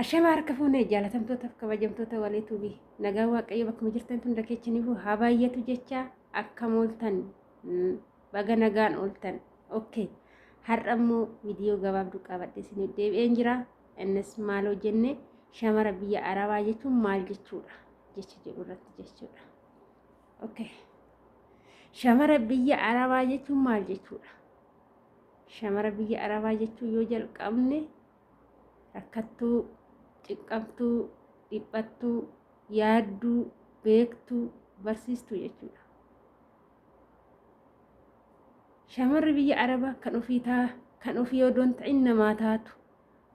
Ashama harka fuunee jaalatamtootaaf kabajamtoota walee tuubii nagaan waaqayyo bakkuma jirtan hunda keessaniifuu haa baay'atu jecha akkam ooltan baga nagaan ooltan. Okay, har'a immoo viidiyoo gabaabduu qabadhe isiniif deebi'een jira. Innis maal hojjenne shamara biyya arabaa jechuun maal jechuudha jecha jedhu irratti jechuudha. Okay. Shamara biyya arabaa jechuun maal jechuudha? Shamara biyya arabaa jechuun yoo jalqabne rakkattuu, cinqamtuu, dhiphattuu, yaadduu, beektuu, barsiistuu jechuudha. Shamarri biyya arabaa kan ofii taa kan ofii odoo hin ta'in namaa taatu,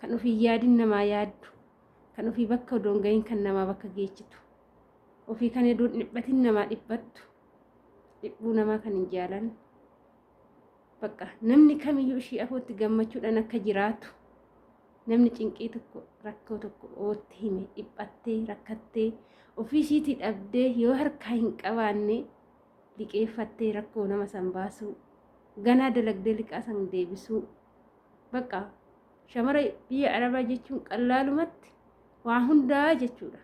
kan ofii yaadin namaa yaaddu, kan ofii bakka odoo hin gahin kan namaa bakka geechitu, ofii kan odoo hin dhiphatin namaa dhiphattu, dhiphuu namaa kan hin jaalanne. Bakka namni kamiyyuu ishii afootti gammachuudhaan akka jiraatu namni cinqii tokko rakkoo tokko ootti hime dhiphattee rakkattee ofii ishiitii dhabdee yoo harkaa hin qabaanne liqeeffattee rakkoo nama san baasuu ganaa dalagdee liqaa san deebisuu bakka shamara biyya arabaa jechuun qallaalumatti waa hundaa jechuudha.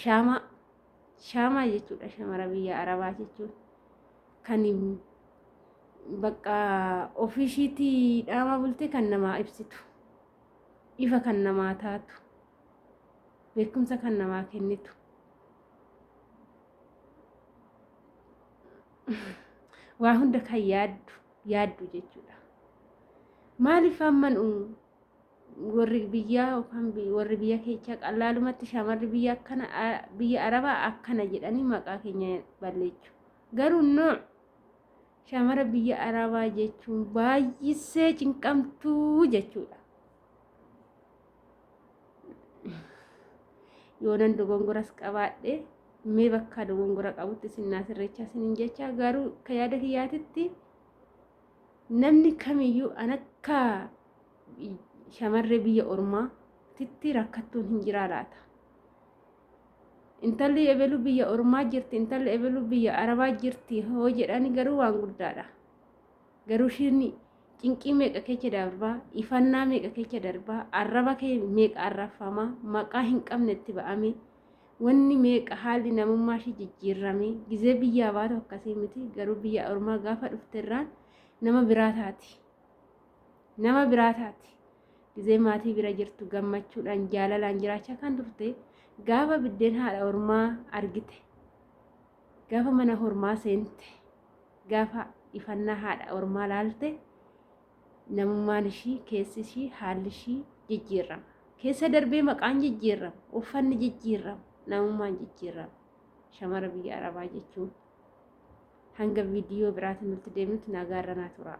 Shaamaa shaamaa jechuudha shamara biyya arabaa jechuun kan bakka ofii ishiitii dhaamaa bultee kan namaa ibsitu ifa kan namaa taatu beekumsa kan namaa kennitu waa hunda kan yaaddu yaaddu jechuudha. Maaliif amman warri biyyaa yookaan warri biyya keechaa qallaalumatti shamarri biyya akkana biyya arabaa akkana jedhanii maqaa keenya balleechu. Garuu no shamara biyya arabaa jechuun baay'isee cinqamtuu jechuudha. Yoonan dogongoras qabaadhe mee bakka dogongora qabutti isin naa sirreechaa isinin jecha garuu akka yaada kiyyaatitti namni kamiyyuu an akka shamarree biyya ormaa titti rakkattuun hin jiraa laata. Intalli ebelu biyya ormaa jirti, intalli ebelu biyya arabaa jirti hoo jedhani garuu waan guddaadha. Garuu ishiin cinqii meeqa keessa darbaa, ifannaa meeqa keessa darbaa, arraba kee meeqa arrabfamaa, maqaa hin qabne itti ba'ame, wanni meeqa haalli namummaa ishii jijjiirrame, gizee biyyaa baatu akkasii miti, garuu biyya ormaa gaafa dhufte irraan nama biraa taati. Nama biraa taati. Gizee maatii bira jirtu gammachuudhaan jaalalaan jiraachaa kan turte gaafa biddeen haadha ormaa argite, gaafa mana hormaa seente, gaafa ifannaa haadha ormaa laalte namummaan ishii keessi ishii haalli ishii jijjiirrama. Keessa darbee maqaan jijjiirrama, uffanni jijjiirrama, namummaan jijjiirrama. Shamara biyya arabaa jechuun hanga viidiyoo biraatiin nutti deemnutti nagaarra naa turaa.